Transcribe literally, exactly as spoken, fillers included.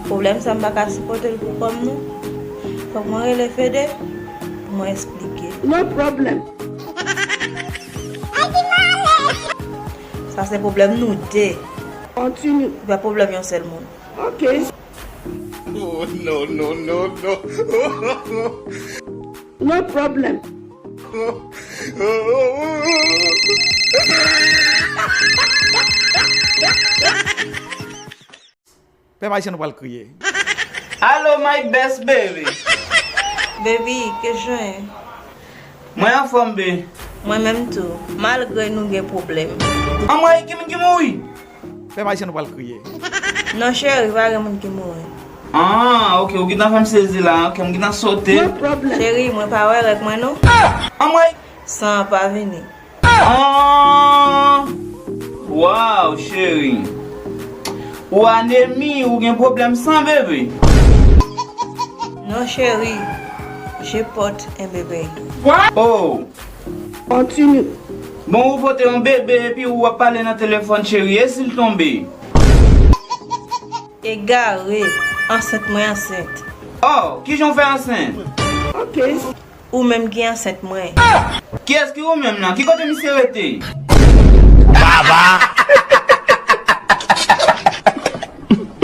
Pwoblèm sa m pa ka sipòte l pou kò m non. Fòk mwen rele Fede pou mwen eksplike. No problem. Sa se pwoblèm nou de. Continue. Se pa pwoblèm yon sèl moun. Ok. Oh, no, no, no, no. No problem. Pèp ayisyen nou pral kriye. Alo, my best baby. Baby, ke jan? Mwen anfòm, be. Mwen menm tou, malgre nou gen pwoblèm. Anmwey, ki moun ki mouri? Pèp ayisyen nou pral kriye. Non, cheri, pa gen moun ki mouri. Ah, ok, ou gentan fè m sezi la, ok, m gentan sote. No problem. Cheri, mwen pa wè règ mwen non. Anmwey! San an pa vini. Ah! Waw, cheri. Ou anemi, ou gen pwoblèm san, bebe? Non, cheri. Je porte un bébé. Oh! Continue. Bon, ou pote yon bebe epi ou ap pale nan telefòn, cheri, e si l tonbe? Egare, ansent mwen ansent. Oh, kijan w fè ansent? Ok. Ou menm ki ansent mwen. Kiyès ki ou menm nan? Ki kote misye rete? Baba!